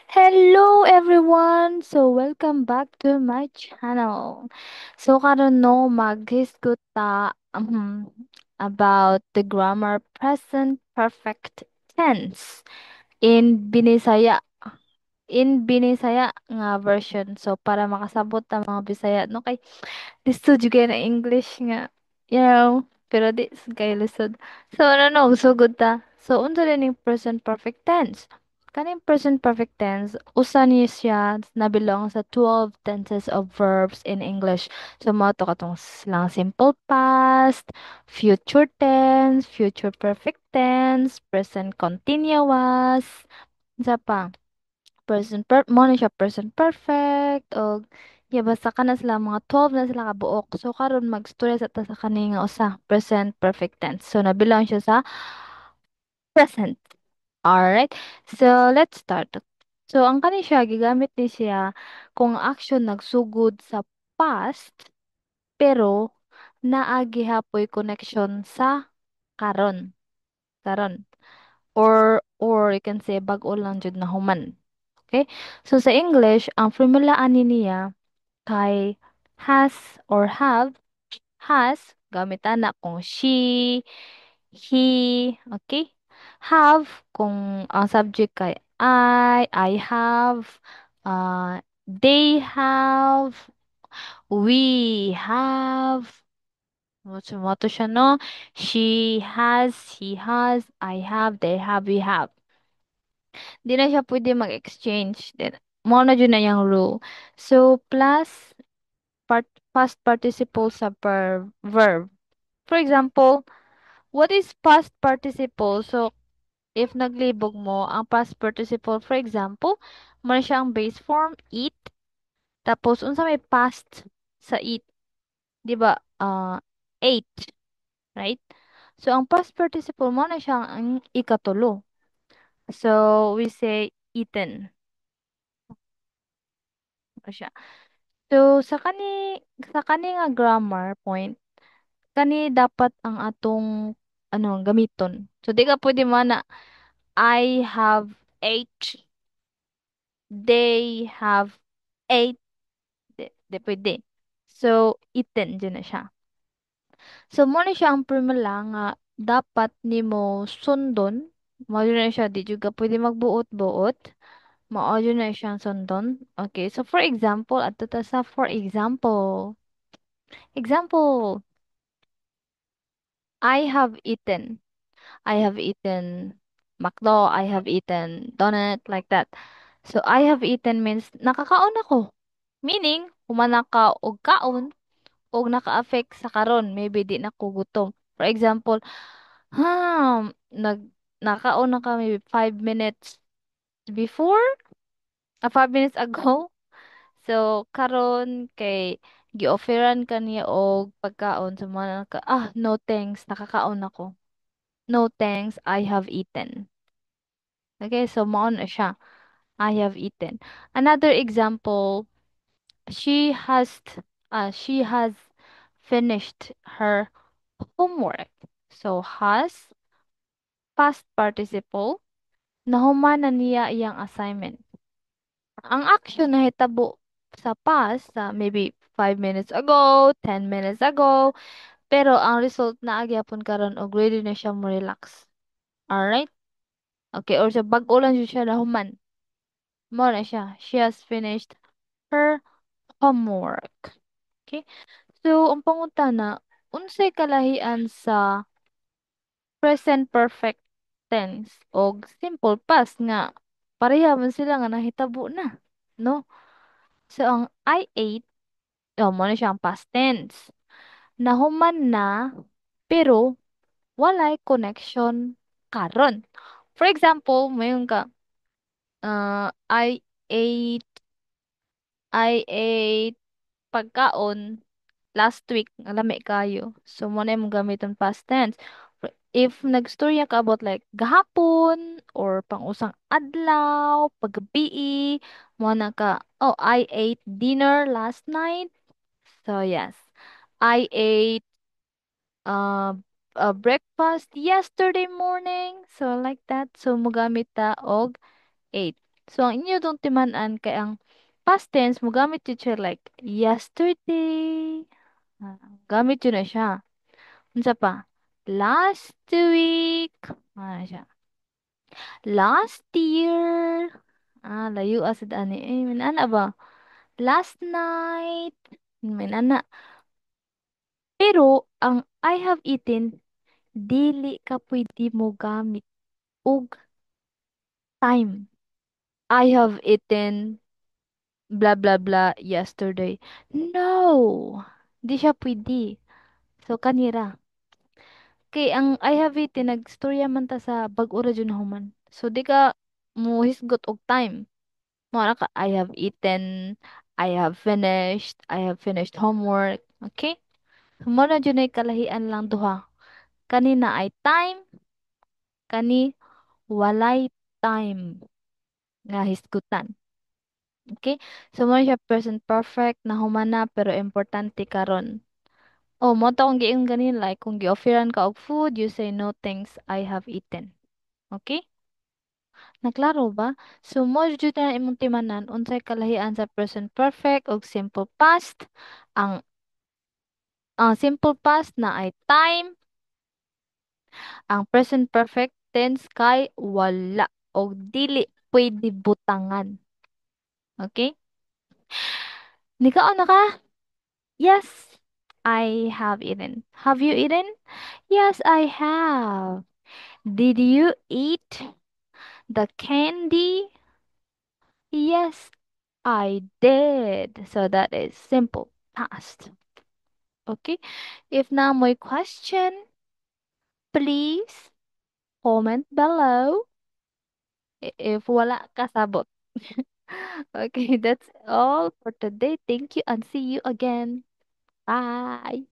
Hello everyone! So welcome back to my channel. So karon, no, maghisgot ta about the grammar present perfect tense in Binisaya. In Binisaya nga version. So para makasabot ang mga Bisaya, no, kay lisod jud kay na English nga, pero di sad kay lisod. So ano, no, sugod ta. So unsa din ning present perfect tense? Kaning present perfect tense, usa ni siya na belong sa 12 tenses of verbs in English. So mao to katong lang simple past, future tense, future perfect tense, present continuous, unsa pa? Present per mao na siya present perfect og yeah, basta kana sila mga 12 na sila kabuok. So karon magstorya sa ta sa kani nga usa, present perfect tense. So na-belong siya sa present. Alright. So let's start. So ang kani siya gigamit ni siya kung ang action nagsugod sa past pero naa gihapoy connection sa karon. Karon. Or you can say bag-o lang jud na human. Okay? So sa English, ang formula ani niya kay has or have. Has gamit ana kung she, he, okay? Have kung ang subject kay I have, they have, we have, mo to siya, no? She has, he has, I have, they have, we have. Di na siya pwede mag-exchange. Then, mao na jud na iyang rule. So, plus past participle sa verb. For example, what is past participle? So, if naglibog mo, ang past participle, for example, mao na siya ang base form, eat. Tapos, unsa may past sa eat? Di ba? Ate, right? So, ang past participle mao na siya ang ikatulo. So, we say eaten. Mao siya. So, sa kani nga grammar point, kani dapat ang atong ano gamiton. So, di ka pwede man na I have ate, they have ate, di pwede. So, eaten jud na siya. So, mao na siya ang formula nga dapat nimo sundon. Mao jud na siya, di jud ka pwede magbuot-buot. Mao jud na siyang sundon. Okay, so for example, adto ta sa for example. Example, I have eaten. I have eaten McDo, I have eaten donut, like that. So, I have eaten means nakakaon ako. Meaning, human na ka og kaon og naka-affect sa karon, maybe di na ko gutom. For example, nag nakaon na ka maybe 5 minutes before, 5 minutes ago. So, karon kay gi-offeran ka niya og pagkaon, so mo ka, "Ah, no thanks, nakakaon ako. No thanks, I have eaten." Okay, so mao na siya. I have eaten. Another example, she has finished her homework. So has, past participle, nahuman na niya iyang assignment. Ang action na hitabo sa past, sa maybe 5 minutes ago, 10 minutes ago, pero ang result naa gyapon karon og ready na siya mo relax. Alright? Okay, or sa bag-o lang jud siya nahuman. Mao na siya. She has finished her homework. Okay? So, ang pangutana, unsay kalahian sa present perfect tense og simple past nga pareha man sila nga nahitabo na, no? So, ang I ate, oh, mao na siya ang past tense. Nahuman na, pero walay connection karon. For example, moingon ka, I ate pagkaon last week, lami kayo. So, mao na imong gamiton past tense. If nagstorya ka about like gahapon or pang-usang adlaw, paggabii, mao na ka, "Oh, I ate dinner last night." So, yes. I ate breakfast yesterday morning. So, like that. So, mogamit ta og ate. So ang inyo dong timan-an kay ang past tense mogamit jud siya like yesterday. Ah, gamit jud na siya. Unsa pa? Last week. Ah, siya. Last year. Ah, layo sad ani. Eh, ana ba? Last night. May ana. Pero ang "I have eaten," dili ka pwede mo gamit og time. "I have eaten blah blah blah yesterday." No! Di siya pwede. So kanira. Kay ang "I have eaten," nagstorya man ta sa bag-o ra jud nahuman. So di ka mohisgot og time. Mo ana ka "I have eaten," "I have finished," "I have finished homework." Okay? So, mo na jud nay kalahian lang duha. Kani naay time, kani walay time nga hisgutan. Okay? So mo siya present perfect nahuman na pero importante karon. Oh, mo to akong giingon ganin, like kung gi-offeran ka og food, you say, "No thanks, I have eaten." Okay? Naklaro ba? So mo jud na imong timanan unsay kalahian sa present perfect ug simple past. Ang simple past naay time, ang present perfect tense kay wala og dili pwede butangan. Okay? Nikaon na ka? "Yes, I have eaten." "Have you eaten?" "Yes, I have." "Did you eat the candy?" "Yes, I did." So that is simple past. Okay? If naa moy question, please comment below if wala kasabot. Okay, that's all for today. Thank you and see you again. Bye.